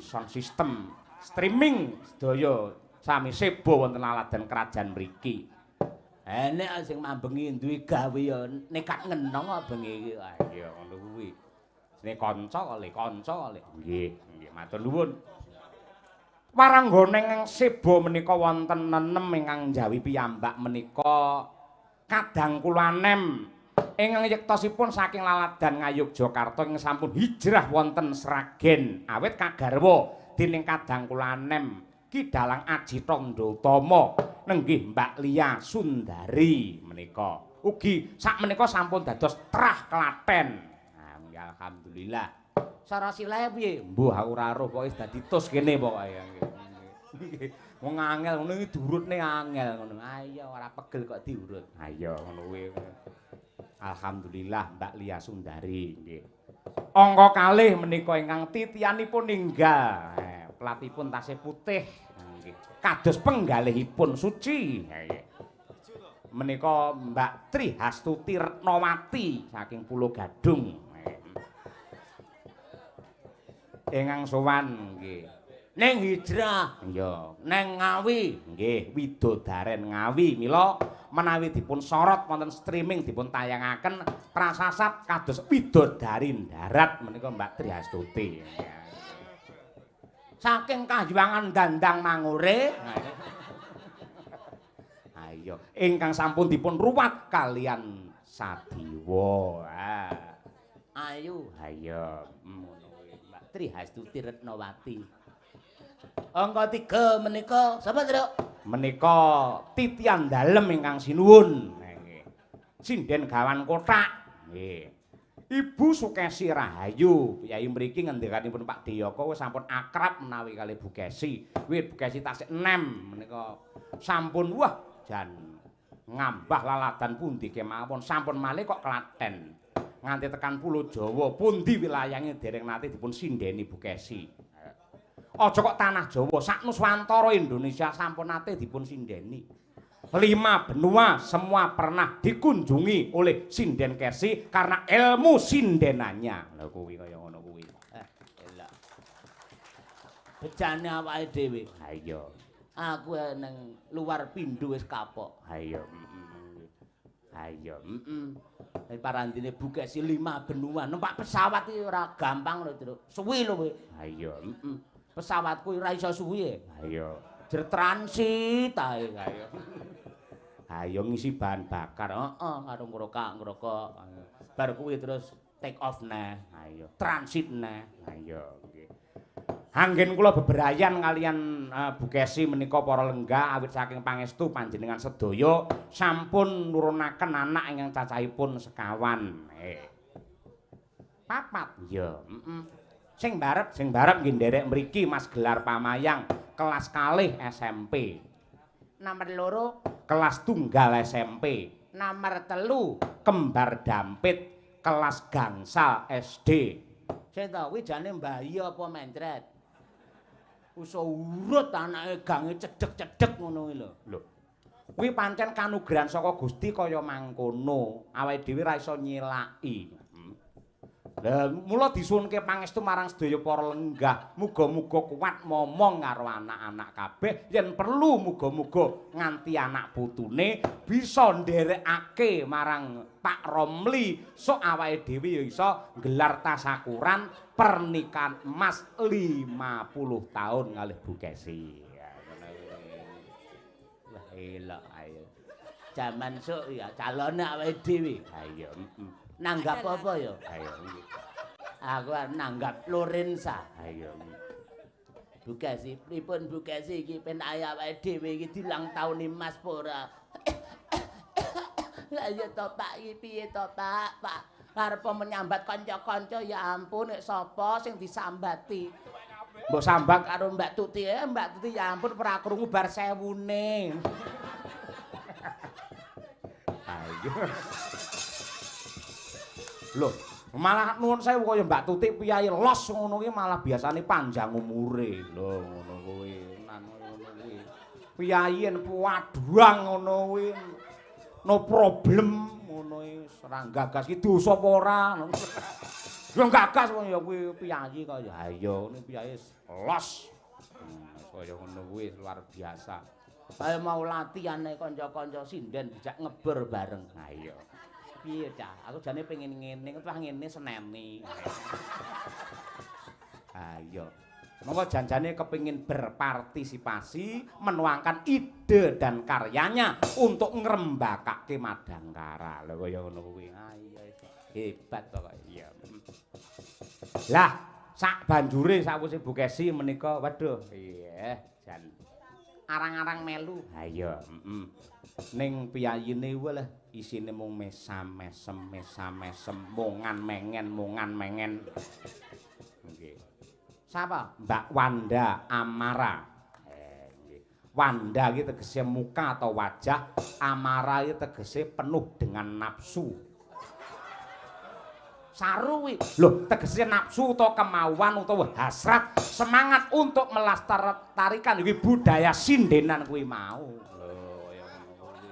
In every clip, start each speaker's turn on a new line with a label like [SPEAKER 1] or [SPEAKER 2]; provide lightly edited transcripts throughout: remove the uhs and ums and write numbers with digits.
[SPEAKER 1] Sound system streaming sedaya sami sebo wonten laladan kerajaan mriki. Enek sing mambengi duwe gawe ya nekat ngenong kok bengi iki. Iya ngono kuwi. Jenenge kanca kali, kanca kali. Nggih, nggih matur nuwun. Waranggane ingkang sebo menika wonten nenem ingkang njawi piyambak menika kadang kula anem ingkang yektosipun saking laladan Ngayogyakarta ingkang sampun hijrah wonten Sragen awit kagarwa dening kadang kula anem Ki Dalang Aji Tandha Utama nenggih Mbak Lia Sundari menika ugi sakmenika sampun dados trah Klaten. Nah, alhamdulillah. Sarasilae piye? Mbuh aku ora roh pokoke dadi tus kene pokoke. Wong angel ngono iki diurutne angel ngono. Ayo ora pegel kok diurut. Ayo ngono kuwi. Alhamdulillah Mbak Lia Sundari nggih. Angka kalih menika ingkang titianipun ninggal. Platipun tasih putih nggih. Kados penggalihipun suci. Menika Mbak Trihastuti Retnawati saking Pulo Gadung. Ingkang sowan nggih. Ning hijrah iya, neng Ngawi nggih, widodaren Ngawi. Mila menawi dipun sorot wonten streaming dipun tayangaken prasasat kados widodari darat menika Mbak Trihastuti. Saking Kahyangan Dandang Mangure. Ayo, ingkang sampun dipun ruwat kalian Sadiwa. Ayo, ayo ngono kuwi Mbak Trihastuti Retnawati. Angka 3 menika sapa, Truk? Menika titian dalem ingkang sinuwun. Nggih. Sinden gawan kothak. Nggih. Ibu Sukesi Rahayu, piyai mriki ngendikanipun Pak Deyaka wis sampun akrab menawi kalih Bu Kesi. Wit Bu Kesi tasih enem menika sampun wah jan ngambah laladan pundi kemawon sampun malih kok Klaten. Nganti tekan Pulo Jawa pundi wilayahe dereng nate dipun sindeni Bu Kesi. Aja kok tanah Jawa, sak Nuswantara Indonesia sampun nate dipun sindeni. 5 benua semua pernah dikunjungi oleh Sinden Kesi karena ilmu sindenannya. Lha kuwi kaya ngono kuwi. Elok.
[SPEAKER 2] Bejane awake dhewe.
[SPEAKER 1] Ha iya.
[SPEAKER 2] Aku nang luar pindho wis kapok.
[SPEAKER 1] Ha iya. Ha iya.
[SPEAKER 2] Heeh. Parandine Bu Kesi 5 benua numpak pesawat iki ora gampang lho, Truk. Suwi lho kowe.
[SPEAKER 1] Ha iya.
[SPEAKER 2] Heeh. Pesawatku ora iso suwi.
[SPEAKER 1] Ha iya.
[SPEAKER 2] Jer transit ae.
[SPEAKER 1] Ha iya. Ayo ngisi bahan bakar,
[SPEAKER 2] heeh, karo ngrokok-ngrokok. Bar kuwi terus take off neh.
[SPEAKER 1] Ayo transit neh. Ayo nggih. Anggen kula beberayan kalian Bu Kesi menika para lenggah awit saking pangestu panjenengan sedaya sampun nurunaken anak ingkang cacahipun sekawan. Papat. Iya, heeh. Sing barep nggih nderek mriki Mas Gelar Pamayang kelas kalih SMP.
[SPEAKER 2] Nomor 2
[SPEAKER 1] kelas tunggal SMP.
[SPEAKER 2] Nomor 3
[SPEAKER 1] kembar dampit kelas gangsal SD.
[SPEAKER 2] Sing ta kuwi jane mbayi apa mencret? Uso urut anake gange cedhek-cedhek ngono kuwi lho.
[SPEAKER 1] Lho. Kuwi pancen kanugrahan saka Gusti kaya mangkono. Awake dhewe ra iso nyelaki. Lah mula disuwunke pangestu marang sedaya para lenggah, muga-muga kuat momong karo anak-anak kabeh, yen perlu muga-muga nganti anak putune bisa nderekake marang Pak Romli, sok awake dhewe ya iso nggelar tasakuran pernikahan emas 50 tahun kalih Bu Kesi.
[SPEAKER 2] Wah elok ayo. Jaman sok ya calone awake dhewe.
[SPEAKER 1] Ha iya.
[SPEAKER 2] Nanggap apa ya?
[SPEAKER 1] Ayo.
[SPEAKER 2] Aku arep nanggap Lorenza.
[SPEAKER 1] Ayo.
[SPEAKER 2] Bu Kesi, pripun Bu Kesi iki penake awake dhewe iki dilang taune Mas apa ora? Lah iya to Pak, iki piye to Pak? Pak arep menyambat kanca-kanca ya ampun nek sapa sing disambati.
[SPEAKER 1] Mbok sambat
[SPEAKER 2] karo Mbak Tuti, Mbak Tuti ya ampun ora krungu bar sewune.
[SPEAKER 1] Ayo. Loh, malah nuwun sewu kaya Mbak Tuti piyayi los ngono kuwi malah biasane panjang umure. Lho ngono kuwi, ngono kuwi. Piyayi yen puaduang ngono kuwi. No problem ngono iki, ora gagas iki dosa apa ora. Yo gagas wong ya kuwi piyayi kaya. Ha iya ngene piyayi los. Kaya ngono kuwi luar biasa.
[SPEAKER 2] Ayo mau latihane kanca-kanca sinden dijak ngebor bareng.
[SPEAKER 1] Ha iya.
[SPEAKER 2] Piye cah? Aku jane pengen ngene, wah ngene seneni.
[SPEAKER 1] Ha iya. Monggo janjane kepingin berpartisipasi, menuangkan ide dan karyanya untuk ngrembakake Madangkara. Lho kaya ngono kuwi.
[SPEAKER 2] Ha iya hebat pokoke.
[SPEAKER 1] Iya. Lah, sak banjure sakwise Bu Kesi menika, waduh, iya jan
[SPEAKER 2] arang-arang melu.
[SPEAKER 1] Ha iya, heeh. Ning piyayine walah isine mung mesam-mesem, mesam-mesem, mongan mengen, mongan mengen. Nggih.
[SPEAKER 2] Sapa?
[SPEAKER 1] Mbak Wanda Amara. Nggih. Wanda iki tegese muka atau wajah, Amara iki tegese penuh dengan nafsu.
[SPEAKER 2] Saru kuwi.
[SPEAKER 1] Lho, tegese nafsu utawa kemauan utawa hasrat, semangat untuk melestarikan kuwi budaya sindenan kuwi mau. Lho, ya ngono kuwi.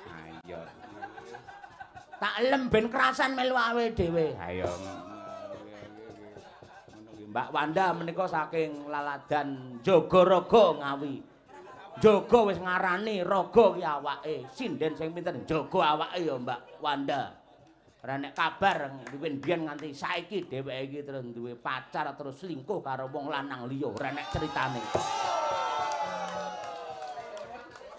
[SPEAKER 1] Ha iya.
[SPEAKER 2] Tak lem ben kerasan melu awake dhewe.
[SPEAKER 1] Ha iya.
[SPEAKER 2] Mbak Wanda menika saking Laladan Jogorogo Ngawi. Jaga wis ngarani raga ki awake. Sinden sing pinter jaga awake ya Mbak Wanda. Ora nek kabar wiwit biyen nganti saiki dheweke iki terus duwe pacar terus selingkuh karo wong lanang liya, ora nek critane.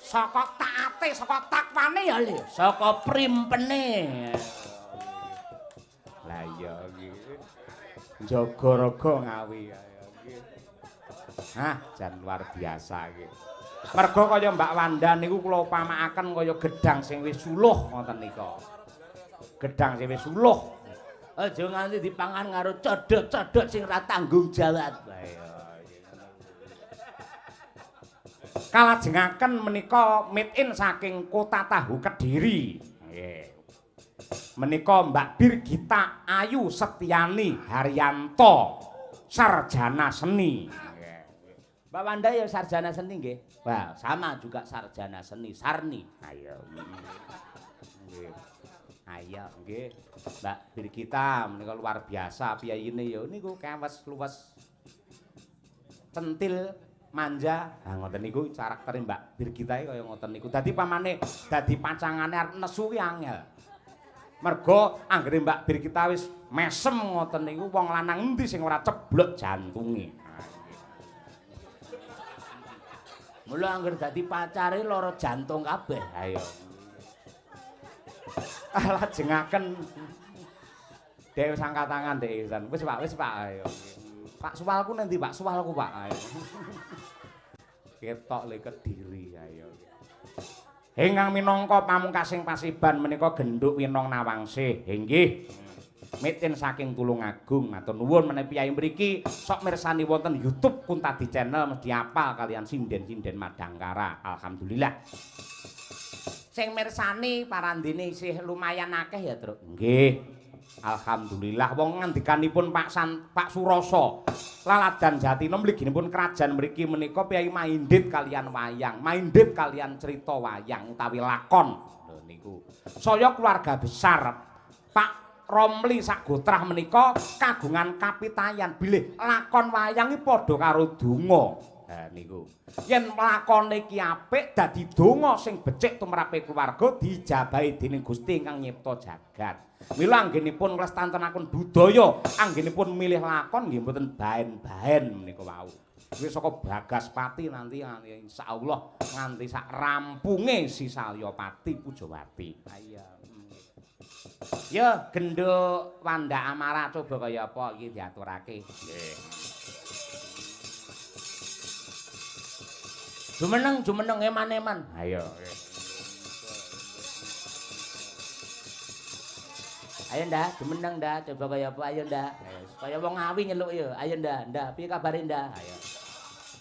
[SPEAKER 1] Saka taate, saka takwane ya Le,
[SPEAKER 2] saka primpene.
[SPEAKER 1] Lah iya iki. Jaga raga Ngawi ya iki. Hah, jan luar biasa iki. Merga kaya Mbak Wanda niku kula upamakaken kaya gedang sing wis suluh ngoten nika. Gedang sing wis suluh.
[SPEAKER 2] Aja nganti dipangan karo codhot-codhot sing ora tanggung jawab.
[SPEAKER 1] Lah iya. Kalajengaken menika meet in saking Kota Tahu Kediri. Nggih. Menika Mbak Birgita Ayu Setiani Haryanto, sarjana seni.
[SPEAKER 2] Mbak Wanda ya sarjana seni nggih. Wah, sama juga sarjana seni, Sarni.
[SPEAKER 1] Ayo. Nggih. Ayo nggih. Mbak Birgita menika luar biasa piyayine ya niku kewes luwes. Centil manja. Ha ngoten niku karaktere Mbak Birgita iki kaya ngoten niku. Dadi pamane dadi pacangane arep nesu ki angel. Mergo anggere Mbak Birgita wis mesem ngoten niku wong lanang endi sing ora ceblok jantunge.
[SPEAKER 2] Mula angger dadi pacare lara jantung kabeh.
[SPEAKER 1] Ayo. Lajengaken dhewe sangkat tangan dhek pisan. Wis Pak, wis Pak ayo. Pak suwalku nanti Pak, suwalku Pak ayo. Ketok le Kediri ayo. Ingkang minangka pamungkasing pasiban menika Genduk Winong Nawangsih. Inggih. Mitin saking Tulungagung, matur nuwun menawi piyai mriki sok mirsani wonten YouTube Kuntadi Channel mesti apal kalian sinden-sinden Madangkara. Alhamdulillah.
[SPEAKER 2] Sing mirsani parandene isih lumayan akeh ya, Truk.
[SPEAKER 1] Nggih. Alhamdulillah wong ngandikanipun Pak Surasa Laladan Jatinom mliginipun kerajaan mriki menika piyai maindit kalian wayang, maindit kalian cerita wayang utawi lakon. Lho niku. Saya keluarga besar Pak Romli Sagotrah menika kagungan kapitayan bilih lakon wayang iki padha karo donga. Ha niku. Yen lakone iki apik dadi donga sing becik tumrape keluarga dijabahi dening Gusti ingkang nyipta jagat. Mila anggenipun nglestantenaken budaya, anggenipun milih lakon nggih mboten baen-baen menika wau. Kuwi saka Bagaspati nanti insyaallah nganti sak rampunge si Salyapati Pujawati.
[SPEAKER 2] Ha iya. Ya Genduk Wanda Amara coba kaya apa iki diaturake.
[SPEAKER 1] Nggih.
[SPEAKER 2] Jumeneng jumeneng eman-eman.
[SPEAKER 1] Ayo.
[SPEAKER 2] Ayo ndak, jumeneng ndak, coba kaya apa ayo ndak. Kaya wong Ngawi nyeluk ya. Ayo ndak, ndak piye kabare ndak? Ayo.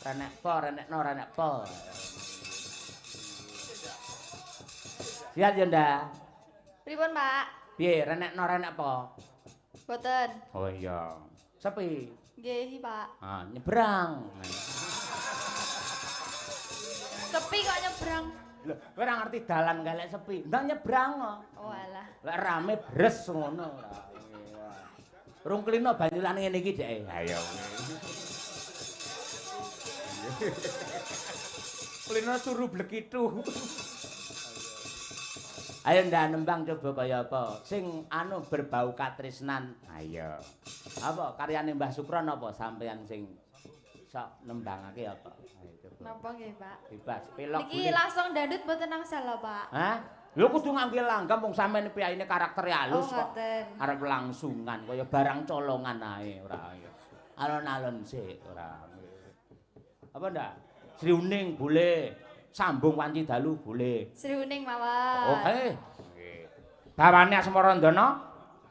[SPEAKER 2] Renek po, renek no, renek po. Siap ya ndak?
[SPEAKER 3] Pripun, Pak?
[SPEAKER 2] Piye, renek no, renek po?
[SPEAKER 3] Boten.
[SPEAKER 1] Oh iya.
[SPEAKER 2] Sepi.
[SPEAKER 3] Nggih, Pak.
[SPEAKER 2] Ah, nyebrang.
[SPEAKER 3] Sepi kok nyebrang.
[SPEAKER 2] Lho, kowe ora ngerti dalan galek sepi. Ndang nyebrang kok.
[SPEAKER 3] Oh alah.
[SPEAKER 2] Lek rame bres ngono ora. Rung klino banyulan ngene iki dhek.
[SPEAKER 1] Ayo. Klino suru blekitu.
[SPEAKER 2] Ayo ndak nembang coba kaya apa? Sing anu berbau katresnan.
[SPEAKER 1] Ayo.
[SPEAKER 2] Apa karyane Mbah Sukron apa sampeyan sing sok nembangake apa? Ayo coba.
[SPEAKER 3] Napa nggih, Pak?
[SPEAKER 2] Bebas, pelok.
[SPEAKER 3] Niki langsung dandut mboten angsal lho, Pak.
[SPEAKER 2] Hah? Lho kudu nganggo langgam wong sampeyan piyayine karaktere halus
[SPEAKER 3] kok.
[SPEAKER 2] Arep langsungan kaya barang colongan ae ora. Alon-alon sik ora. Apa ndak? Sri Uning boleh. Sambung wanci dalu boleh.
[SPEAKER 3] Sri Uning mawon.
[SPEAKER 2] Oke. Nggih. Bawane Asmarandana?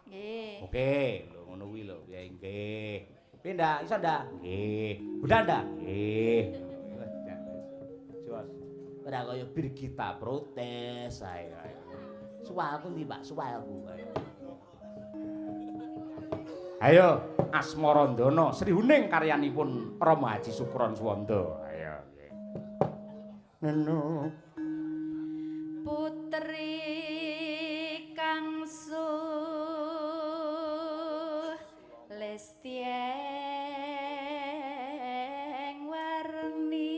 [SPEAKER 3] Nggih.
[SPEAKER 2] Oke, lho ngono kuwi lho. Ya nggih. Piye ndak? Iso ndak? Nggih. Budal ndak? Nggih. Jos. Ora kaya Birgita protes ae. Suwalku ndi, Pak? Suwalku.
[SPEAKER 1] Ayo Asmarandana Sri Huning karyanipun Rama Haji Sukron Suwanda. Ayo nggih. Neno
[SPEAKER 3] putri kang lestieng warni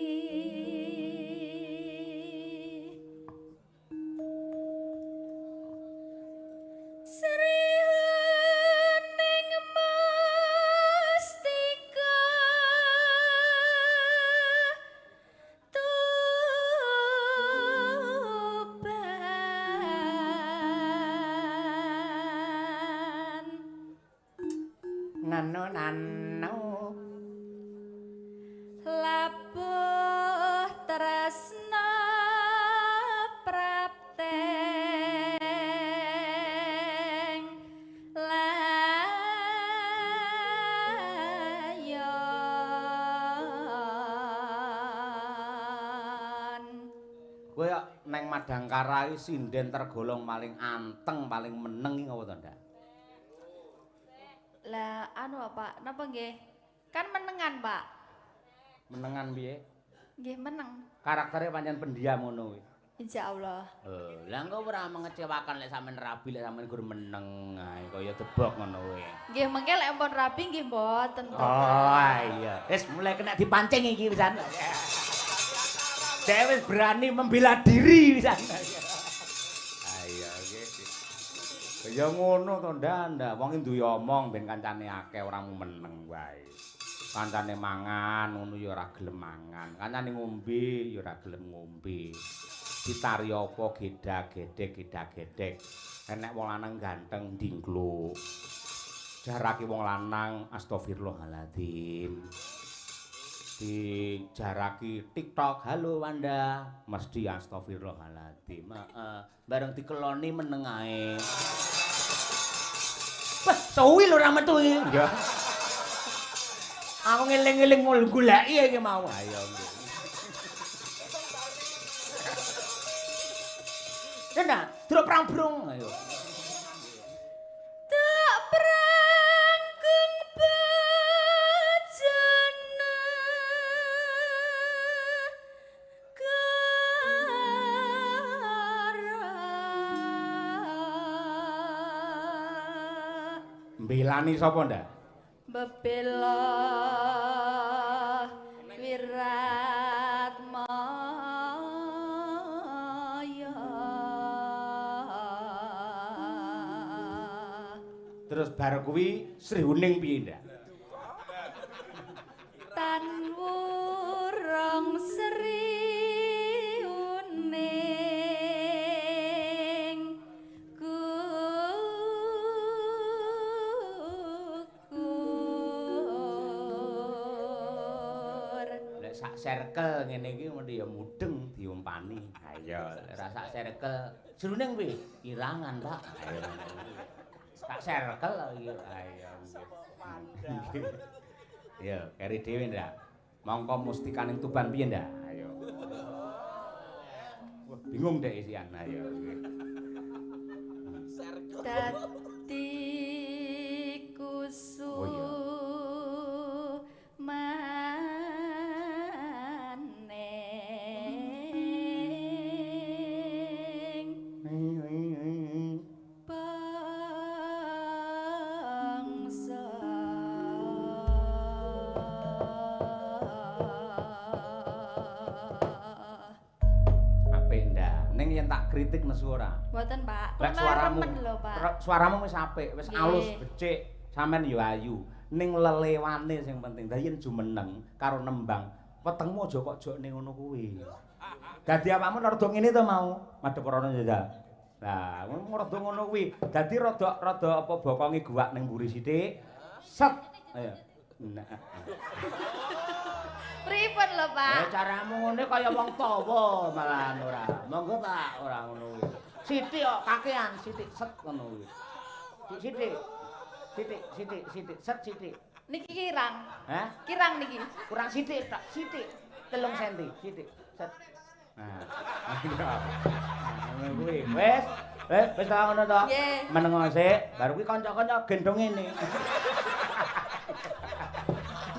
[SPEAKER 3] Sri Huning mustika Tuban.
[SPEAKER 1] Nano nano
[SPEAKER 3] labuh tresna prapteng layon.
[SPEAKER 2] Kowe neng Madangkara iki sinden tergolong paling anteng, paling meneng iki ngopo to, Ndak?
[SPEAKER 3] Lah anu Pak, napa nggih? Kan menengan, Pak.
[SPEAKER 2] Menengan piye?
[SPEAKER 3] Nggih meneng.
[SPEAKER 2] Karaktere pancen pendiam ngono kuwi.
[SPEAKER 3] Insyaallah.
[SPEAKER 2] Lah engko ora mengecewakan lek sampean rabi, lek sampean gur meneng ae kaya debok ngono kuwi.
[SPEAKER 3] Nggih mengke lek ampun rabi nggih mboten to.
[SPEAKER 2] Oh iya. Wis mulai kena dipancing iki pisan. Dhewe wis berani membela diri pisan.
[SPEAKER 1] Ayo nggih. Ya ngono to, Ndak. Wong duwe omong ben kancane akeh ora meneng wae. Kancane mangan ngono ya ora gelem mangan, kancane ngombe ya ora gelem ngombe. Ditari apa gedak-gedek gedak-gedek. Enek wong lanang ganteng dingkluk. Jarake wong lanang astagfirullahaladzim. Dijaraki TikTok, halo Wanda, mesti astagfirullahaladzim.
[SPEAKER 2] Heeh, bareng dikeloni meneng ae. Wah, suwi lho ora metu iki.
[SPEAKER 1] Ya.
[SPEAKER 2] Aku ngeling-eling goleki iki mau.
[SPEAKER 1] Ayo nggih.
[SPEAKER 2] Ndak, duruk prang brung. Ayo.
[SPEAKER 3] Tak prangkung bejana gara.
[SPEAKER 1] Mbelani sapa, Ndak?
[SPEAKER 3] Bebela wirat maya.
[SPEAKER 1] Terus bar kuwi Sri Huning piye, Ndak?
[SPEAKER 3] Tan wurung Sri Huning gugur.
[SPEAKER 2] Lek sak circle ngene iki mesti ya mudeng diompani.
[SPEAKER 1] Ayo,
[SPEAKER 2] ora sak circle. Jroning piye? Kirangan, Pak.
[SPEAKER 1] Ayo. Sak circle iki. Ayo. Ya, keri dhewe, Ndak. Mongko mustikaning Tuban piye, Ndak? Ayo. Wah, bingung dek isian. Ayo.
[SPEAKER 3] Dadi
[SPEAKER 1] Oh iya.
[SPEAKER 3] Kusumaning bangsa.
[SPEAKER 1] yen tak kritik nesu ora?
[SPEAKER 3] Mboten, Pak.
[SPEAKER 1] Lek suaramu
[SPEAKER 3] lho, Pak.
[SPEAKER 1] Suaramu wis apik, wis alus becik, sampean yo ayu. Ning lelewane sing penting. Lah yen jumeneng karo nembang, wetengmu aja kok jokne ngono kuwi. Dadi awakmu rada ngene to mau, madhep rono jajal. Lah, ngono rada ngono kuwi. Dadi rada apa bokonge guwak ning mburi sithik. Set. Ayo. Nah.
[SPEAKER 3] Pripun lho, Pak?
[SPEAKER 2] Ya caramu ngene kaya wong tawa malahan ora. Monggo, Pak, ora ngono kuwi. Sithik kok kakean, sithik set ngono kuwi. Sithik. Sithik, sithik, sithik, set sithik.
[SPEAKER 3] Niki kirang.
[SPEAKER 2] Hah?
[SPEAKER 3] Kirang niki.
[SPEAKER 2] Kurang sithik tok, sithik. 3 senti, sithik. Set.
[SPEAKER 1] Nah. Ngono kuwi. Wis, wis ta ngono to. Meneng sik, baru kuwi kanca-kanca gendong ngene.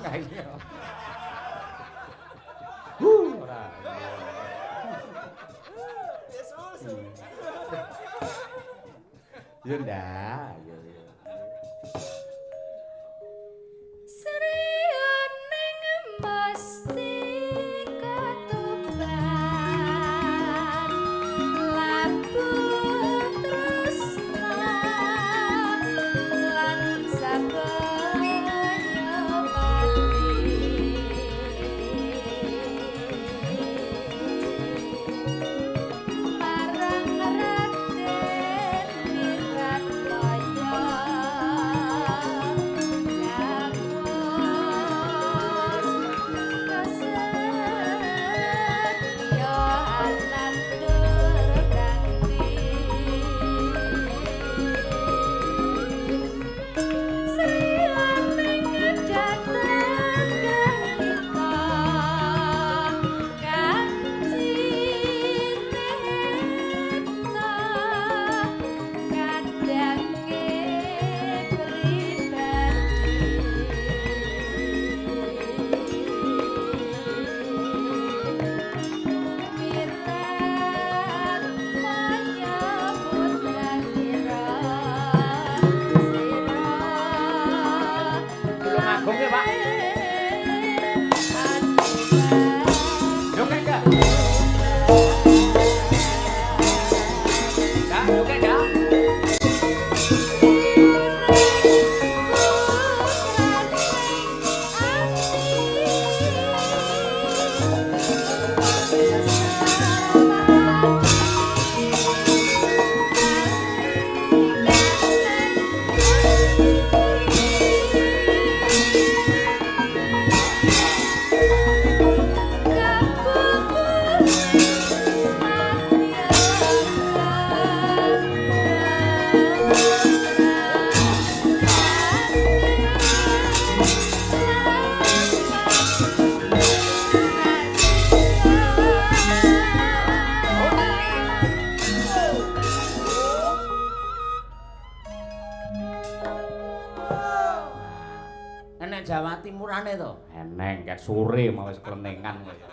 [SPEAKER 1] Nah iya. Ora. Yo ndak, yo yo.
[SPEAKER 3] Sriyane mesti ketuban labu tresna lan sabaya pati marang Raden Wiratmaya
[SPEAKER 2] Enek Jawa Timurane to?
[SPEAKER 1] Eneng ket sore mau wis klenengan kaya.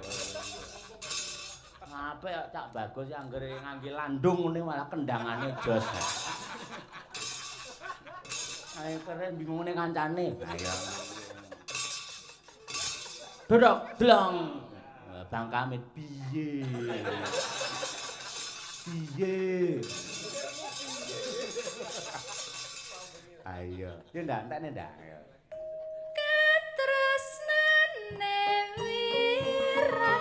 [SPEAKER 2] Apik kok Cak Bagus anggere ngangge landung ngene malah kendangane jos. Ayo keren bingungane kancane.
[SPEAKER 1] Ayo.
[SPEAKER 2] Dodok dlong. Bang Kamit piye? Piye?
[SPEAKER 1] Ayo. Yo ndak entekne ndak.
[SPEAKER 3] Katresnane Wiratmaya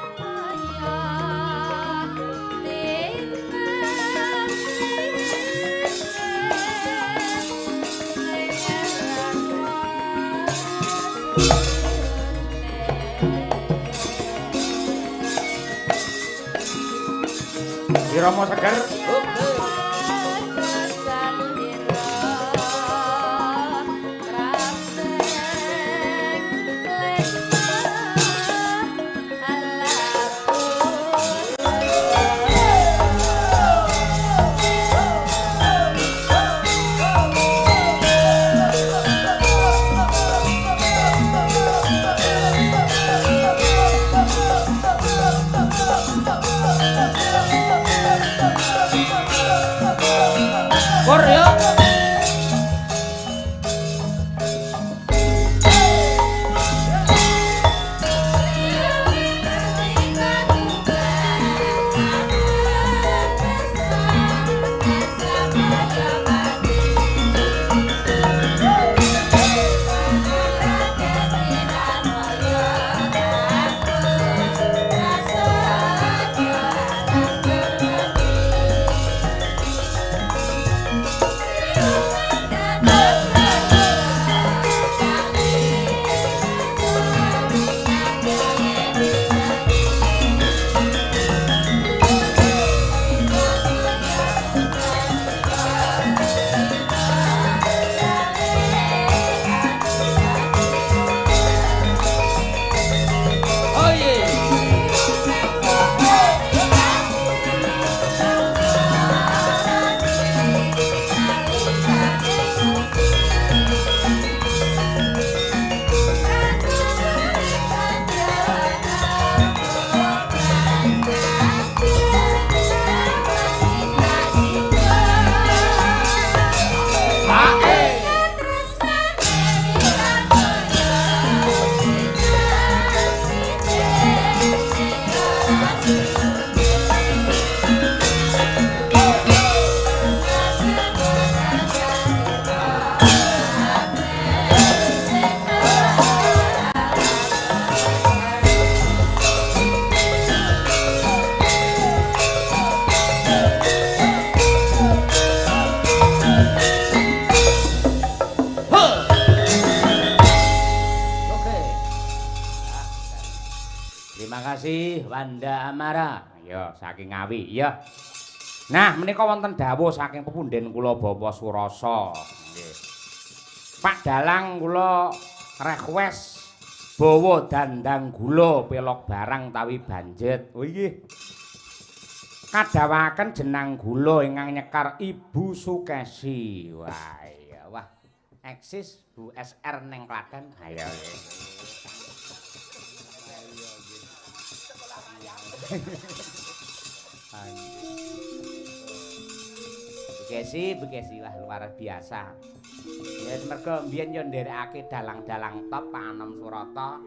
[SPEAKER 1] Irama seger.
[SPEAKER 2] Terima kasih Wanda Amara. Ya, saking Ngawi. Ya. Nah, menika wonten dawuh saking pepunden kula Bapak Surasa. Nggih. Pak Dalang kula request bawa dandang gula pelok barang tawi banjet. Oh nggih. Kadawaken jenang gula ingkang nyekar Ibu Sukesi. Wah, iya wah. Eksis Bu SR neng Klaten. Ayo. Bekesi, Bekesi wah luar biasa. Ya mergo mbiyen yo nderekake dalang-dalang top Pak Anom Surata,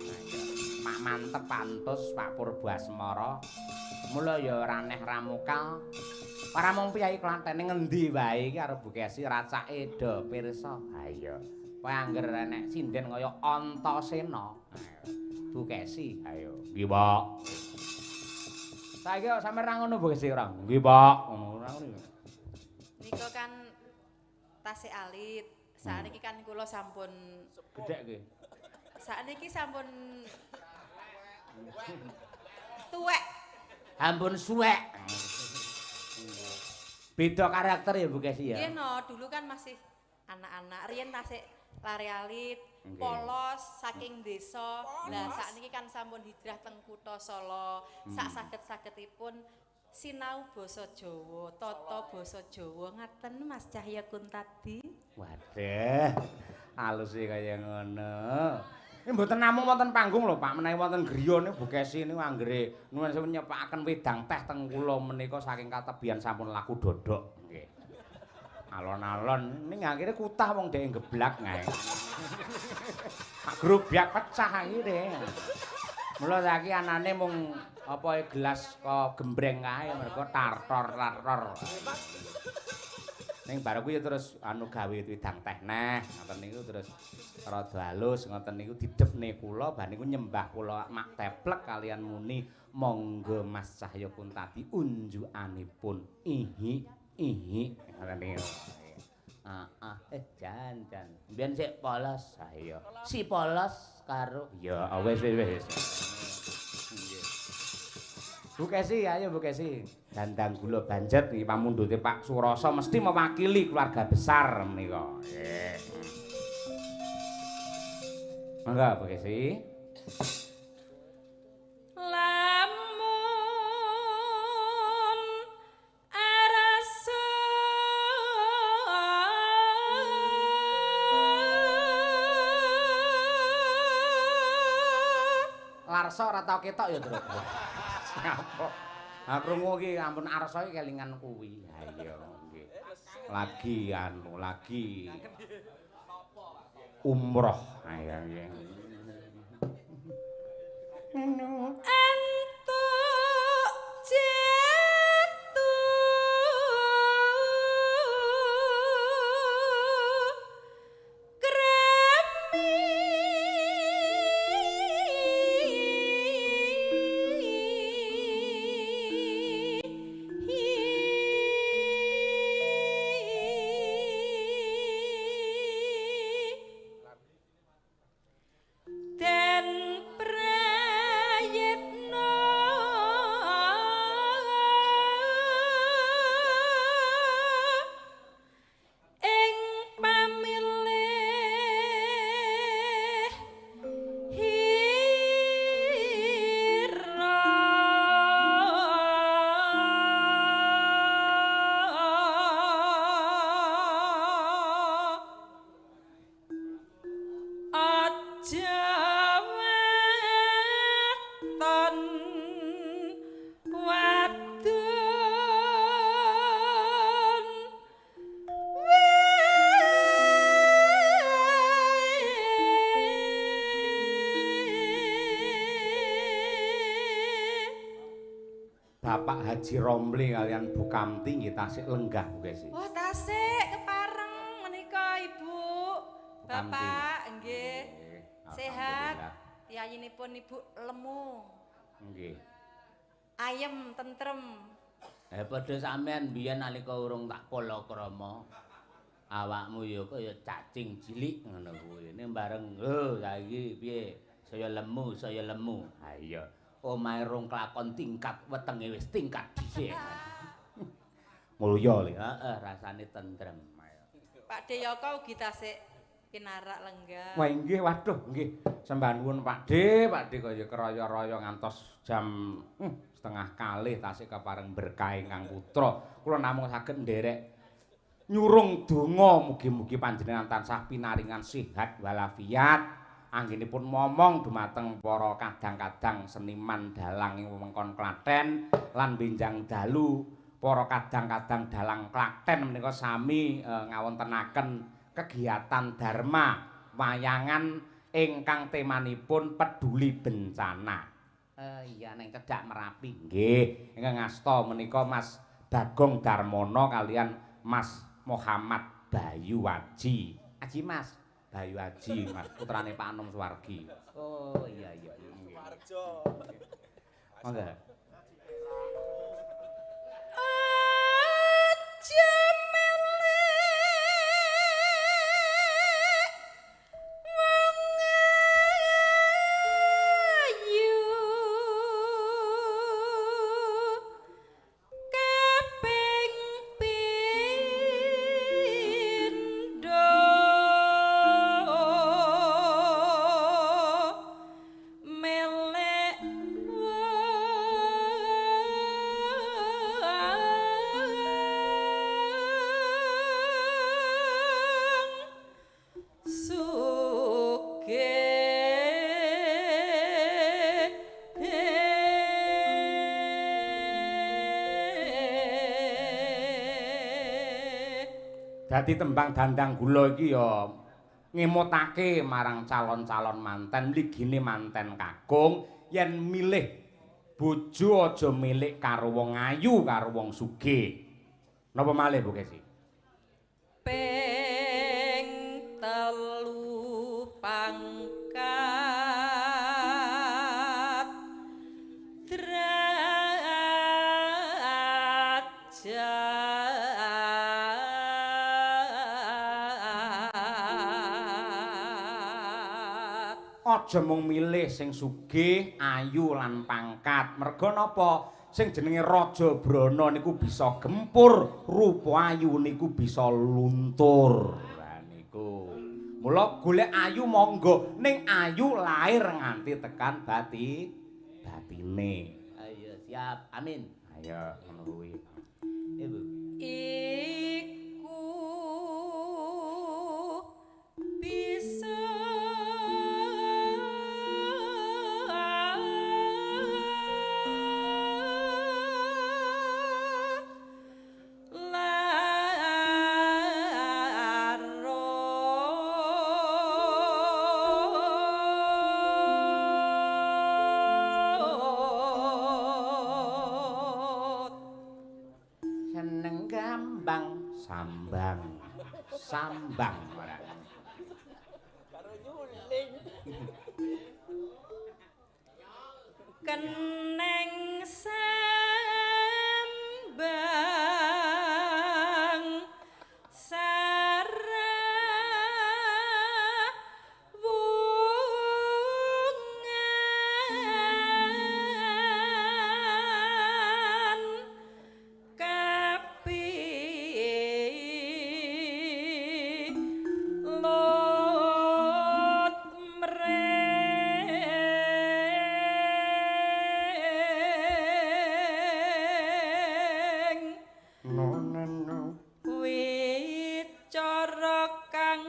[SPEAKER 2] Pak Mantep Pantus, Pak Purbasmara. Mula ya ora aneh ramukal. Para mung piyai Klaten ngendi wae iki karo Bu Kesi racake do pirsa. Ha iya. Kowe angger enek sinden kaya Antasena. Bu Kesi, ayo. Nggih, Pak. Saiki kok sampe ra ngono Bu Kesi ora? Nggih, Pak. Ngono ora ngono.
[SPEAKER 3] Nika kan tasik alit. Sakniki kan kula sampun
[SPEAKER 2] gedhek nggih.
[SPEAKER 3] Sakniki sampun tuwek.
[SPEAKER 2] Ampun suwek. Beda karakter ya Bu Kesi ya.
[SPEAKER 3] Nggih no, dulu kan masih anak-anak, riyen tasik lare alit, polos saking desa. Lah sakniki kan sampun hijrah teng kutha Solo. Sak saged-sagedipun sinau basa Jawa, tata basa Jawa ngaten Mas Cahya Kuntadi.
[SPEAKER 2] Waduh, alus e kaya ngono. Ini mboten namung wonten panggung lho Pak, menawi wonten griya niku Bu Kesi niku anggere nuwun sewu nyepakaken wedang teh teng kula menika saking katebian sampun laku dodok nggih. Alon-alon ning akhire kutah wong dhek geblak ngae. Pak grobyak pecah akhire. Mula saiki anane mung apa gelas kok gembreng kae mergo tartor-tartor. Ning bar kuwi terus anu gawe wedang teh neh ngoten niku terus rada halus ngoten niku didhepne kula bar niku nyembah kula mak teplek kalian muni monggo Mas Cahya Kuntadi unjukanipun ihi ihi ngoten niku. Heeh, jan jan. Mbiyen sik polos. Ha iya. Si polos karo ya wis wis wis. Nggih. Bu Kesi, ayo Bu Kesi. Dandang gula banjet iki pamundhute Pak Surasa mesti mewakili keluarga besar menika. Nggih. Monggo Bu Kesi.
[SPEAKER 3] Lamun arasa
[SPEAKER 2] Larsa ora tau ketok ya, Truk. Ngapa? Ha krungu iki ampun arsa iki kelingan kuwi. Ha iya nggih. Lagi anu lagi umroh. Ha iya nggih.
[SPEAKER 3] Entuk jatuh kremi den prayitna ing pamilih hira aja weton wadon
[SPEAKER 2] Bapak Haji Romli kalian Bu Kamti nggih tasik lenggah Bu Kesi.
[SPEAKER 3] Wah, tasik kepareng menika Ibu. Bapak nggih. Sehat. Piyayinipun Ibu lemu.
[SPEAKER 2] Nggih.
[SPEAKER 3] Ayem tentrem.
[SPEAKER 1] Padha sampean biyen nalika urung tak palakrama. Awakmu ya kaya cacing cilik ngono kuwi. Ning bareng, "Oh, saiki piye? Saya lemu, saya lemu." Ha iya.
[SPEAKER 2] Omahe rong klakon tingkat wetenge wis tingkat dhisik. Mulya le, heeh, rasane tentrem.
[SPEAKER 3] Pak Deyoko ugi tasik pinarak lenggah.
[SPEAKER 1] Wah inggih, waduh nggih. Sembah nuwun Pak De, Pak De kaya keraya-raya ngantos jam 1:30 tasik kepareng berkah ingkang putra. Kula namung saged nderek nyurung donga mugi-mugi panjenengan tansah pinaringan sehat walafiat. Anggenipun momong dumateng para kadang-kadang seniman dalang ing wewengkon Klaten lan benjang dalu para kadang-kadang dalang Klaten menika sami ngawontenaken kegiatan dharma wayangan ingkang temanipun peduli bencana. Iya ning cedhak Merapi. Nggih, ingkang ngasta menika Mas Bagong Darmono kalian Mas Muhammad Bayu Aji. Aji Mas Bayu Aji, Mas putrane Pak Anom Suwargi.
[SPEAKER 2] Oh iya iya.
[SPEAKER 4] Suwarjo.
[SPEAKER 1] Monggo.
[SPEAKER 3] Aja melek wong ayu kaping pindho melek wong sugih.
[SPEAKER 1] Dadi tembang dandang gula iki ya ngemutake marang calon-calon manten, mligine manten kakung yen milih bojo aja milik karo wong ayu karo wong sugih. Napa malih Bu Kesi?
[SPEAKER 3] Ping telu pangkat derajat
[SPEAKER 1] Aja mung milih sing sugih, ayu lan pangkat. Merga napa? Sing jenenge Raja Brana niku bisa gempur, rupa ayu niku bisa luntur. Lah niku. Mula golek ayu monggo, ning ayu lair nganti tekan batine.
[SPEAKER 2] Ayo siap, amin.
[SPEAKER 1] Ayo ngono kuwi.
[SPEAKER 2] Ibu.
[SPEAKER 3] Iku bisa larut
[SPEAKER 1] Seneng gambang, sambang. Sambang ora.
[SPEAKER 4] Karo nyuling.
[SPEAKER 3] Keneng sambang sarawungan kapi lut mreng
[SPEAKER 1] No no no.
[SPEAKER 3] wicara kang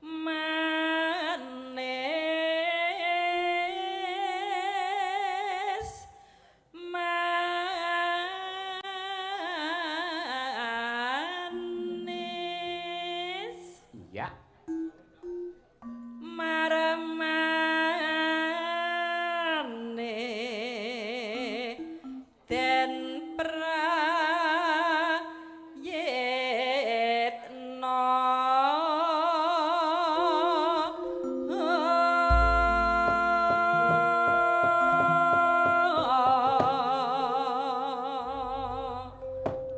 [SPEAKER 3] manis manis
[SPEAKER 1] Iya.
[SPEAKER 3] maremane den prayitna.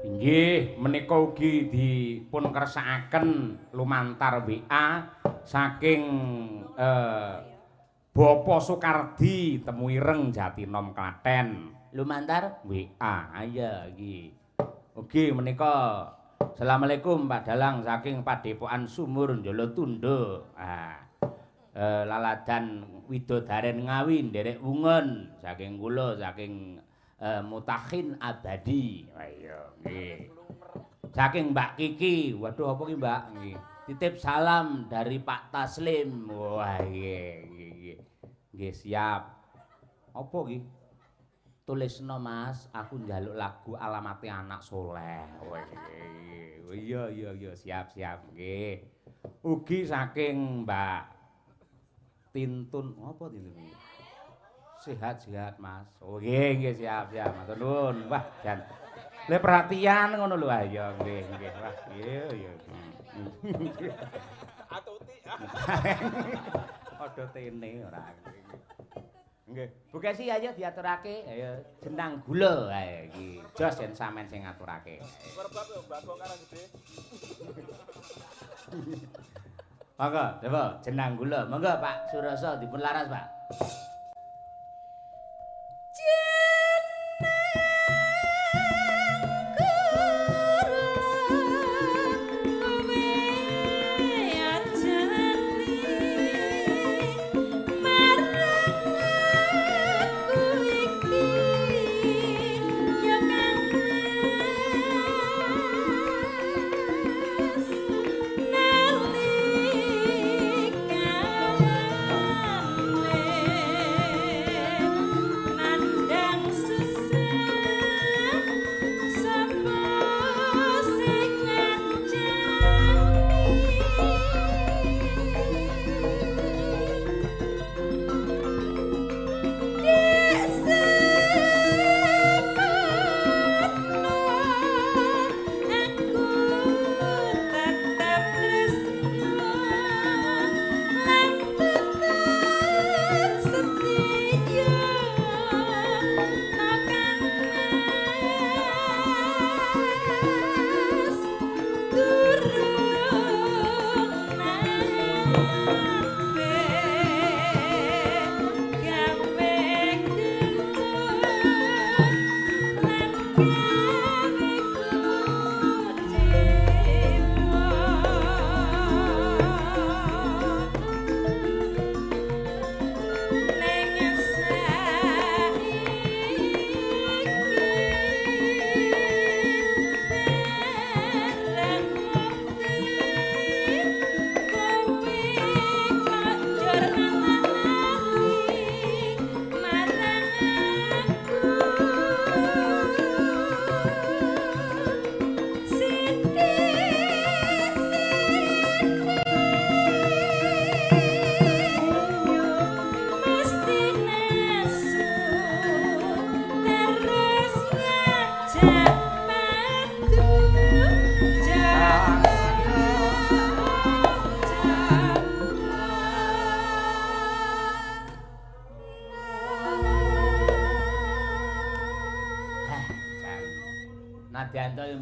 [SPEAKER 1] Inggih, menika ugi dipun kersakaken lumantar WA saking Bapak Soekardi Temu Ireng Jatinom Klaten.
[SPEAKER 2] Lumantar
[SPEAKER 1] WA. Iya iki. Ugi menika Assalamualaikum Pak Dalang saking Padepokan Sumur Jolotundo. Ah. Laladan Widodaren Ngawi nderek wungun saking kula saking Mutakin Abadi. Ayo nggih. Saking Mbak Kiki. Waduh apa ki Mbak? Nggih. Titip salam dari Pak Taslim. Wah nggih nggih. Nggih siap. Apa ki? Tulisno Mas, aku njaluk lagu alamate anak soleh. Wah iya iya iya siap siap nggih. Ugi saking Mbak Tintun, apa Tintun? Sehat-sehat Mas. Oh nggih nggih siap siap. Matur nuwun. Wah jan. Le perhatian ngono lho ayo nggih nggih. Wah iya iya.
[SPEAKER 4] Atuti.
[SPEAKER 1] Padha tene ora. Nggih. Bu Kesi ayo diaturake, ayo jenang gula ae iki. Jos yen sampean sing ngaturake.
[SPEAKER 4] Merbab yo Bagong Karang Gede.
[SPEAKER 1] Monggo, coba jenang gula. Monggo Pak Surasa dipun laras, Pak.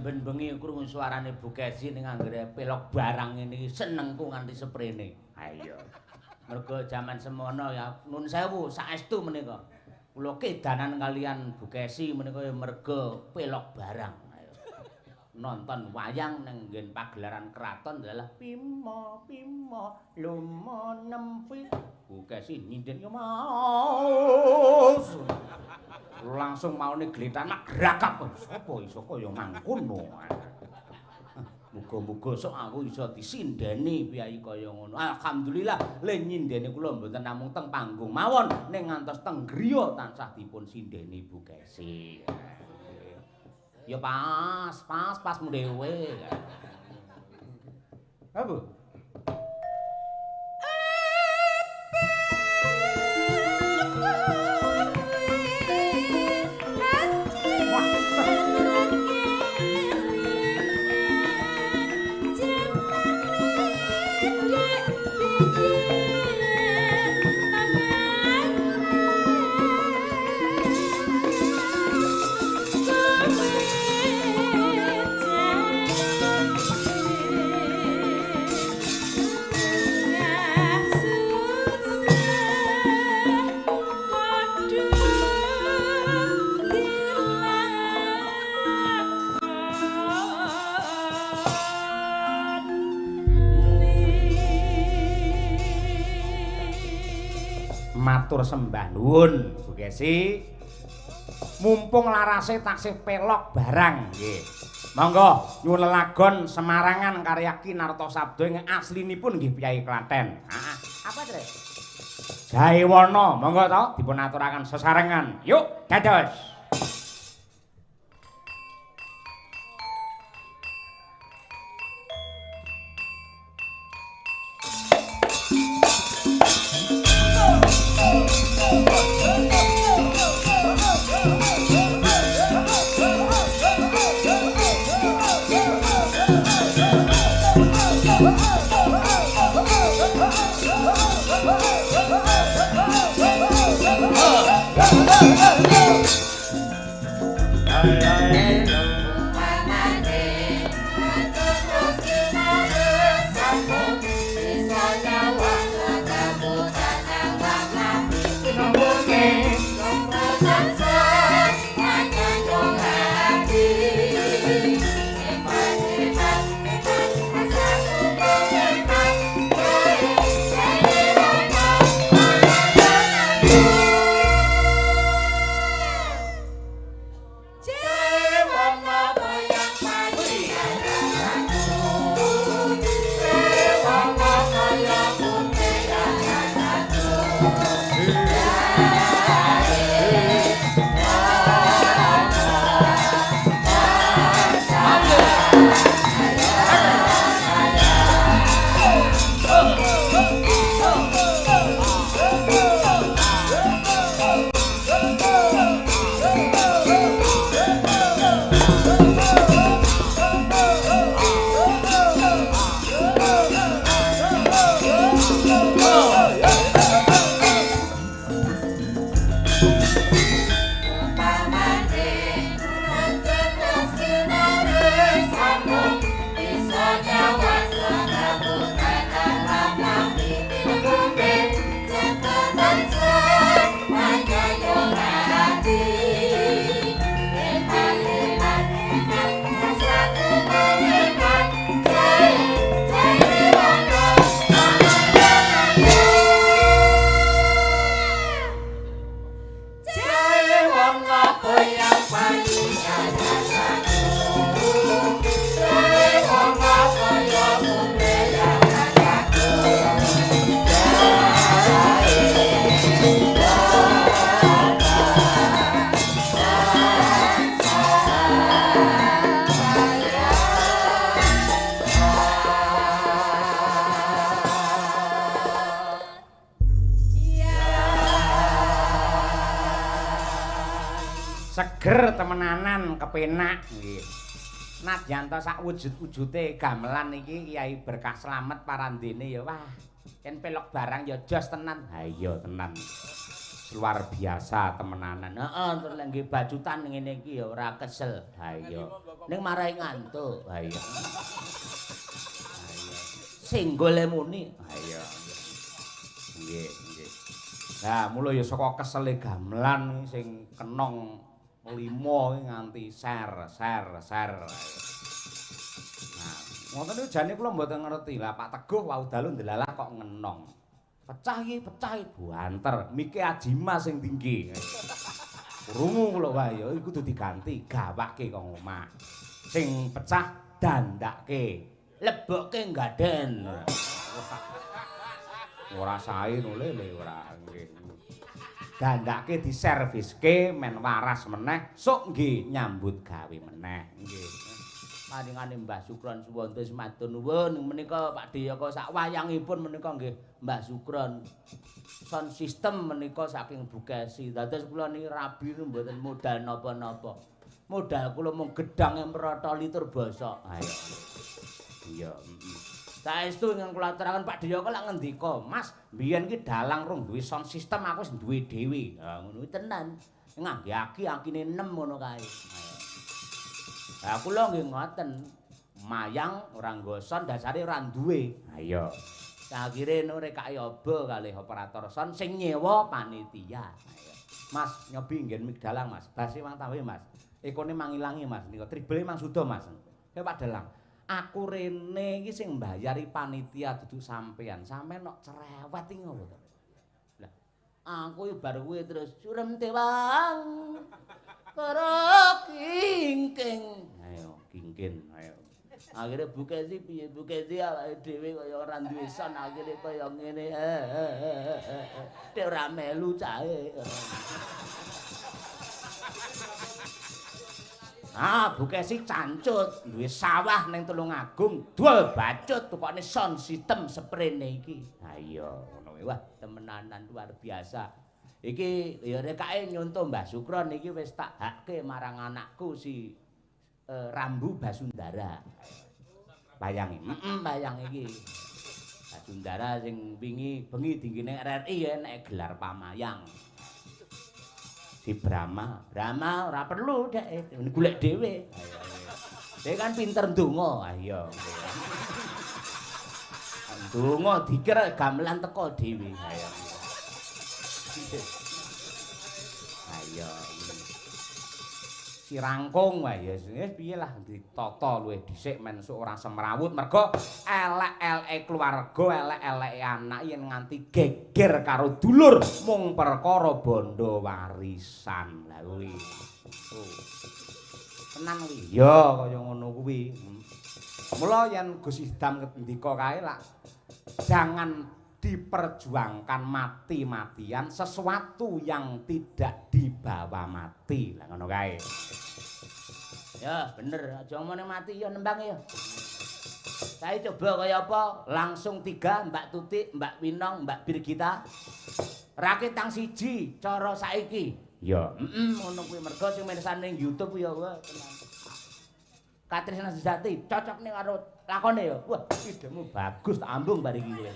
[SPEAKER 1] Ben bengi krungu suarane Bu Kesi ning anggere pelok barang ngene iki senengku nganti seprene. Ha iya. Mergo jaman semono ya nun sewu saestu menika. Kula kedanan kalian Bu Kesi menika ya mergo pelok barang. Nonton wayang ning nggen pagelaran kraton adalah Bima Bima lumo nempi. Bu Kesi nyinden yo Mas. Langsung maune gletan mak grakap. Sapa iso kaya mangkono. Muga-muga sok aku iso disindeni piyayi kaya ngono. Alhamdulillah le nyindeni kula mboten namung teng panggung mawon ning ngantos teng griya tansah dipun sindeni Bu Kesi. Ya pas, pas, pas dhewe. Apa?
[SPEAKER 3] Yeah.
[SPEAKER 1] matur sembah nuwun Bu Kesi. Mumpung larase taksih pelok barang nggih. Monggo nyuwun lelagon Semarangan karya Ki Narto Sabdo ing aslinipun nggih Priyayi Klaten. Heeh. Apa, Dre? Jaewana, monggo to dipun aturaken sesarengan. Yuk, dados. Seger temenanan kepenak nggih. Nadyan ta sak wujud-wujute gamelan iki Kyai Berkah Slamet parandene ya wah, yen pelok barang ya jos tenan. Ha iya tenan. Luar biasa temenanan.
[SPEAKER 2] Heeh, terus lek nggih bacutan ngene iki ya ora kesel.
[SPEAKER 1] Ha iya.
[SPEAKER 2] Ning marai ngantuk.
[SPEAKER 1] Ha iya. Ha iya.
[SPEAKER 2] Singgole muni.
[SPEAKER 1] Ha iya. Nggih, nggih. Lah mula ya saka kesele gamelan sing kenong 5 nganti ser ser ser. Nah, ngoten niku jane kula mboten ngerti. Lah Pak Teguh wau dalu ndelalah kok ngenong. Pecah iki, pecah iki buanter. Mike Ajima sing tinggi. Krungu kula wae ya iku kudu diganti, gawake kok omah. Sing pecah dandake,
[SPEAKER 2] lebokke gaden.
[SPEAKER 1] Ora sae nule le ora nggih. Dandake diserviske men waras meneh, sok nggih nyambut gawe meneh nggih.
[SPEAKER 2] Paringane Mbah Sukron Suwondo matur nuwun menika Pak Diyaka sak wayangipun menika nggih Mbah Sukron. Sound system menika saking Bukesi. Dados kula niki rabi mboten modal napa-napa. Modal kula mung gedhange mrotoli tur bosok.
[SPEAKER 1] Ayo. Iya,
[SPEAKER 2] Saestu ingkang kula aturaken Pak Diyaka lak ngendika,
[SPEAKER 1] Mas, biyen ki dalang rung duwe sound system aku wis duwe dhewe.
[SPEAKER 2] Ha ngono kuwi tenan. Ngangge aki, akine 6 ngono kae. Lah kula nggih ngoten. Mayang ora nggo sound dasare ora duwe.
[SPEAKER 1] Ha iya.
[SPEAKER 2] Akhire rekake obo kalih operator sound sing nyewa panitia.
[SPEAKER 1] Mas, nyobi nggen mik dalang, Mas. Base mang tawe, Mas. Ekone mangilangi, Mas. Nika tribele mang suda, Mas. Ya Pak Dalang. Aku rene iki sing mbayari panitia dudu sampean. Sampean kok cerewet iki ngopo to? Lah,
[SPEAKER 2] Aku bar kuwi terus surem tewang karo kingking. Ayo kingkin ayo. Akhire Bu Kesi piye Bu Kesi awake dhewe kaya ora duwe son akhire kaya ngene. Dek ora melu cahe. Ah, Bu Kesi cancut duwe sawah ning Tulungagung, dol bacut tukokne sound system sprene iki. Ha iya, ngono kuwi. Wah, temenanan luar biasa. Iki ya rekake nyonto Mbah Sukron iki wis tak hakke marang anakku si Rambu Basundara. Wayang iki. Heeh, wayang iki. Basundara sing wingi bengi dinggine RRI ya nek gelar pamayang. Si Brahma, Brahma ora perlu dek, golek dhewe. Dek kan pinter ndonga. Ah iya. Ndonga dikira gamelan teko dhewe. Ayo. Ayo. Si rangkung wae ya wis piye lah ditata luwih dhisik men sok ora semrawut mergo elek-eleke keluarga, elek-eleke anak yen nganti geger karo dulur mung perkara bondo warisan. Lah kuwi. Oh. Tenan kuwi. Ya kaya ngono kuwi. Mula yen Gus Iqdam ngendika kae lak jangan diperjuangkan mati-matian sesuatu yang tidak dibawa mati. Lah ngono kae. Ya bener, aja ngomongane mati ya nembang ya. Saya coba kaya apa? Langsung 3 Mbak Tutik, Mbak Winong, Mbak Birgita. Raketang 1 cara saiki. Ya, heeh ngono kuwi mergo sing mirsani ning YouTube ya wah tenan. Katresnan Sejati cocok ning karo lakone ya. Wah, idemu bagus tak ambung bar iki kowe.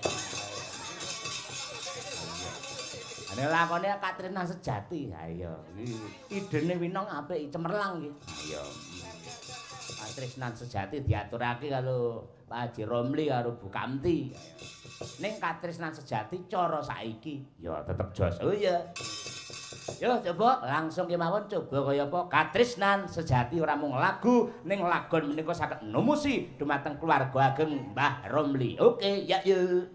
[SPEAKER 2] Ane lakone Katresnan Sejati. Ha iya, idene Winong apik cemerlang iki. Ha iya. Katresnan Sejati diaturake karo Pak Haji Romli karo Bu Kamti. Ning Katresnan Sejati cara saiki ya tetep jos. Oh iya. Yo coba langsung kemawon coba kaya apa Katresnan Sejati ora mung lagu ning lagon menika saged numusi dumateng keluarga ageng Mbah Romli. Oke, ya yuk.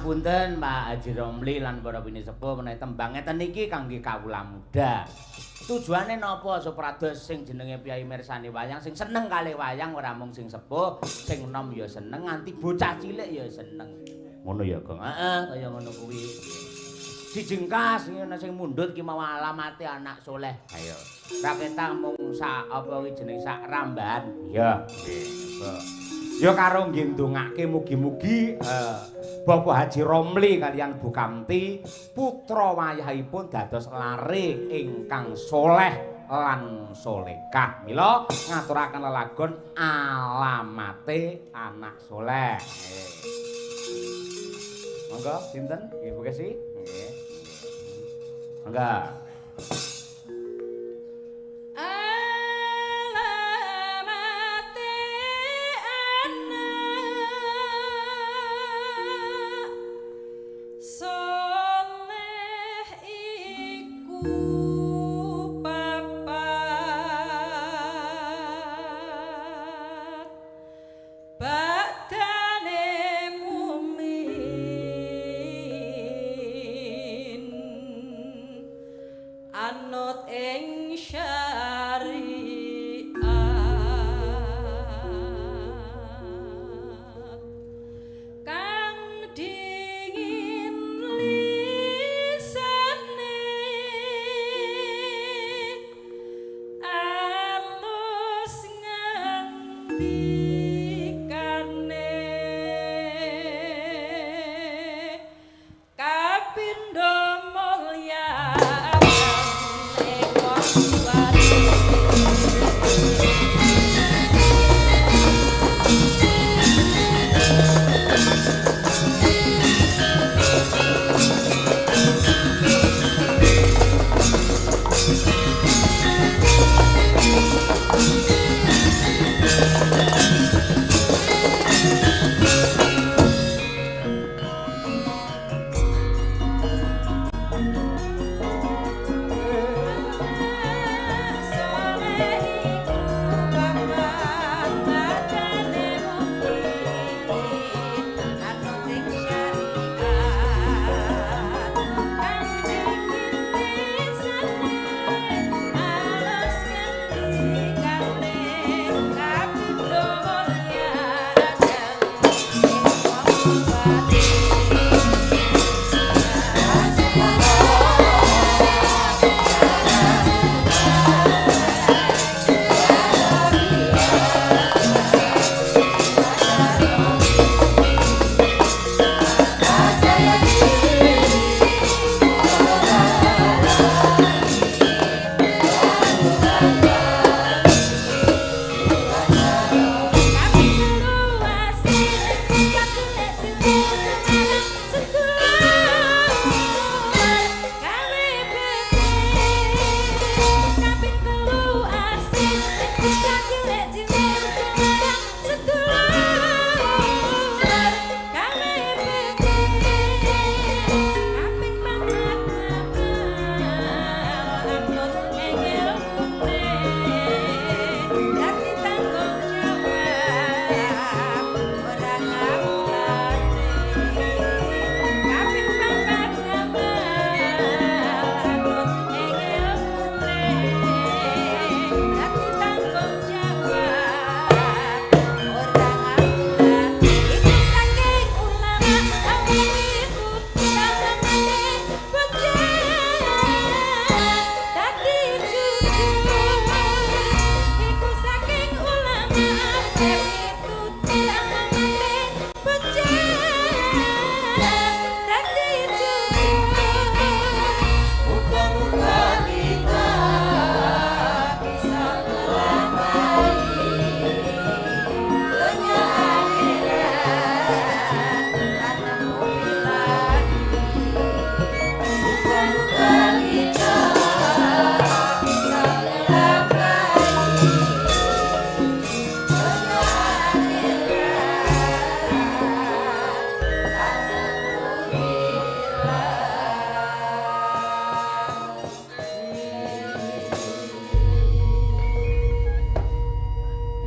[SPEAKER 2] Ngapunten Pak Haji Romli lan para pinisepuh menawi tembang ngeten niki kangge kawula muda. Tujuane napa supados sing jenenge piyai mirsani wayang sing seneng kalih wayang ora mung sing sepuh, sing enom ya seneng nganti bocah cilik ya seneng. Ngono ya, Gong. Heeh, kaya ngono kuwi. Dijengkas ana sing mundhut ki mau alamate anak soleh. Ayo. Raketang mung sak apa ki jeneng sak rambahan.
[SPEAKER 1] Iya, nggih. Ya karo nggih ndongake mugi-mugi Bapak Haji Romli kaliyan Bu Kamti putra wayahipun dados lare ingkang soleh lan solehah. Mila ngaturaken lelagon alamate anak soleh. Monggo sinten? Nggih Bu Kesi? Nggih. Monggo.
[SPEAKER 5] Thank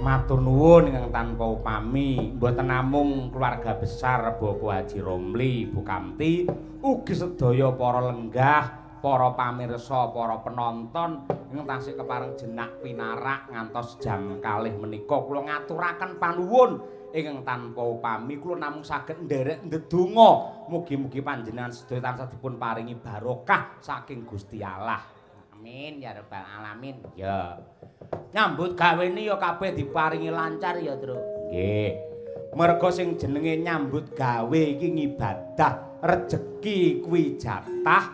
[SPEAKER 1] Matur nuwun ingkang tanpa upami, mboten namung keluarga besar Bapak Haji Romli, Bu Kamti, ugi sedaya para lenggah, para pamirsa, para penonton ingkang tasih kepareng jenak pinarak ngantos jam 2 menika kula ngaturaken panuwun ingkang tanpa upami. Kula namung saged nderek ndedonga mugi-mugi panjenengan sedaya tansah dipun paringi barokah saking Gusti Allah.
[SPEAKER 2] Amin ya rabbal alamin. Ya. Nyambut gawene ya kabeh diparingi lancar ya, Truk.
[SPEAKER 1] Nggih. Merga sing jenenge nyambut gawe iki ngibadah, rejeki kuwi jatah.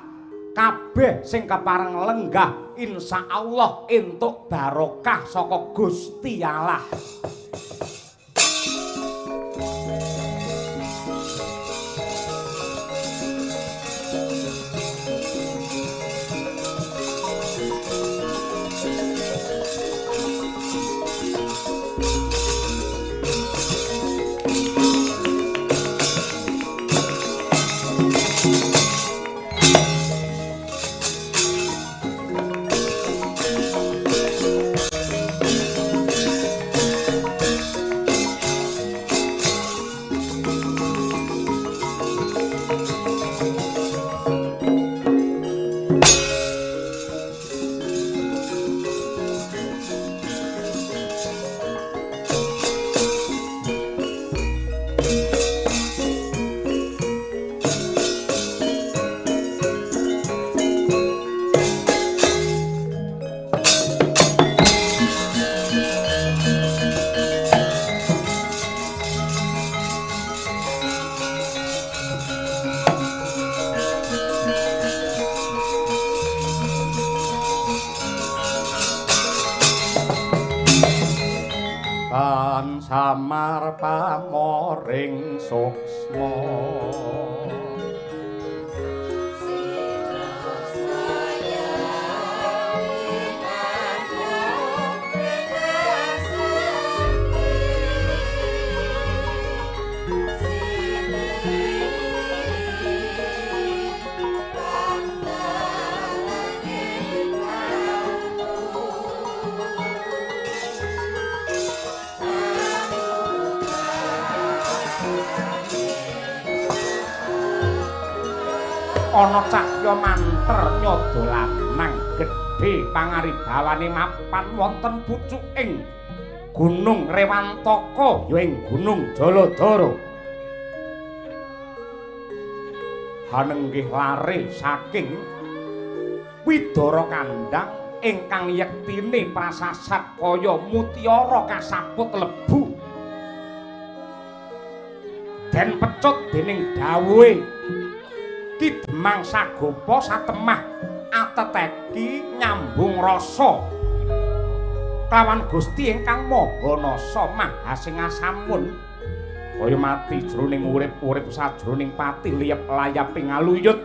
[SPEAKER 1] Kabeh sing kepareng lenggah insyaallah entuk barokah saka Gusti Allah. Samar pamoring suksma ana cahya manter nyada lanang gedhe pangaribawane mapan wonten pucuking Gunung Rewantaka ya ing Gunung Jaladara. Hanenggih lare saking Widara Kandhang ingkang yektine prasasat kaya mutiara kasaput lebu. Den pecut dening dawuhe Ki Demang Sagopa satemah ateteki nyambung rasa kawan Gusti ingkang Maha Nasa Maha Singasamun kaya mati jroning urip-urip sajroning pati liyep layaping aluyut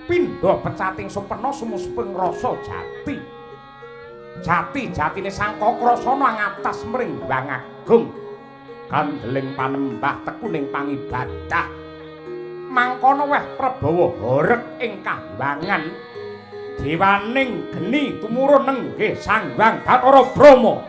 [SPEAKER 1] pindha pecating supena sumusping rasa jati jati jatine Sangkakrasana ngatas mring Hyang Agung kandeling panembah tekuning pangibadah mangkono weh prabawa horeg ing kahyangan dewaning geni tumurun nenggih Sang Hyang Bathara Brahma.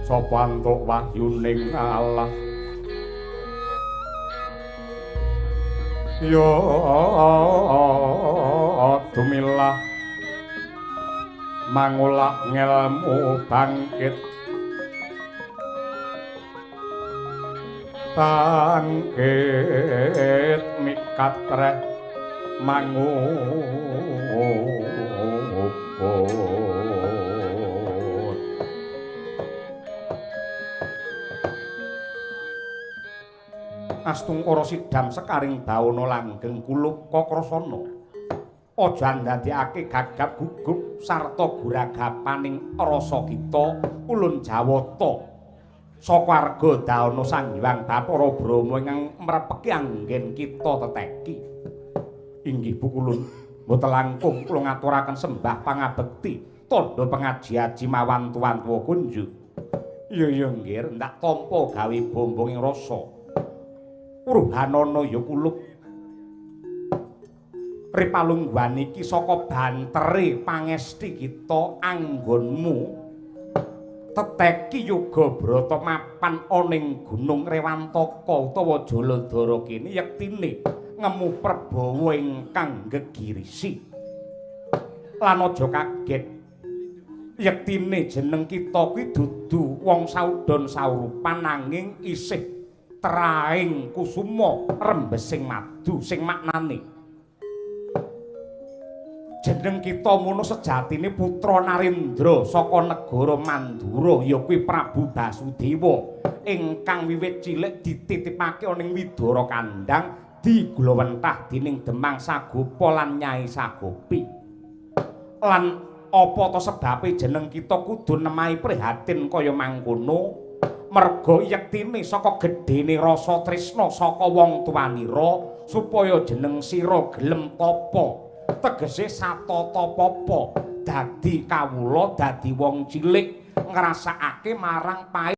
[SPEAKER 1] Sapa antuk wahyuning Allah ya dumilah mangulah ngelmu bangkit bangkit mikat reh manguput. Astungkara sidam sekaring bawana langgeng kulup kakrasana. Aja ndadekake gagap gugup sarta guragapaning rasa kita ulun Jawata. Saka arga daana Sang Hyang Bathara Brahma ingkang mrepeki anggen kita teteki. Inggih Bu kulun, mboten langkung kula ngaturaken sembah pangabekti tandha pengaji-aji mawantu-wantu kunjuk. Iya iya nggih, ndak tampa gawe bombong ing rasa. Uruhanana ya kulup. Ripalungguhan iki saka bantere pangesti kita anggonmu teteki yoga brata mapan ana ing Gunung Rewantaka utawa Jaladara kene yektine ngemu perbawa ingkang gegirisi. Lan aja kaget, yektine jeneng kita kuwi dudu wong saudon saurupan nanging isih traing kusuma rembesing madu sing maknane jeneng kita mono sejatine putra Narendra saka negara Mandura ya kuwi Prabu Basudewa ingkang wiwit cilik dititipake ana ing Widara Kandang digulawentah dening Demang Sagopa lan Nyai Sagopi. Lan apa ta sebabe jeneng kita kudu nemahi prihatin kaya mangkono? Merga yektine saka gedhene rasa tresna saka wong tuwanira supaya jeneng sira gelem tapa, tegese satata papa dadi kawula dadi wong cilik ngrasakake marang pait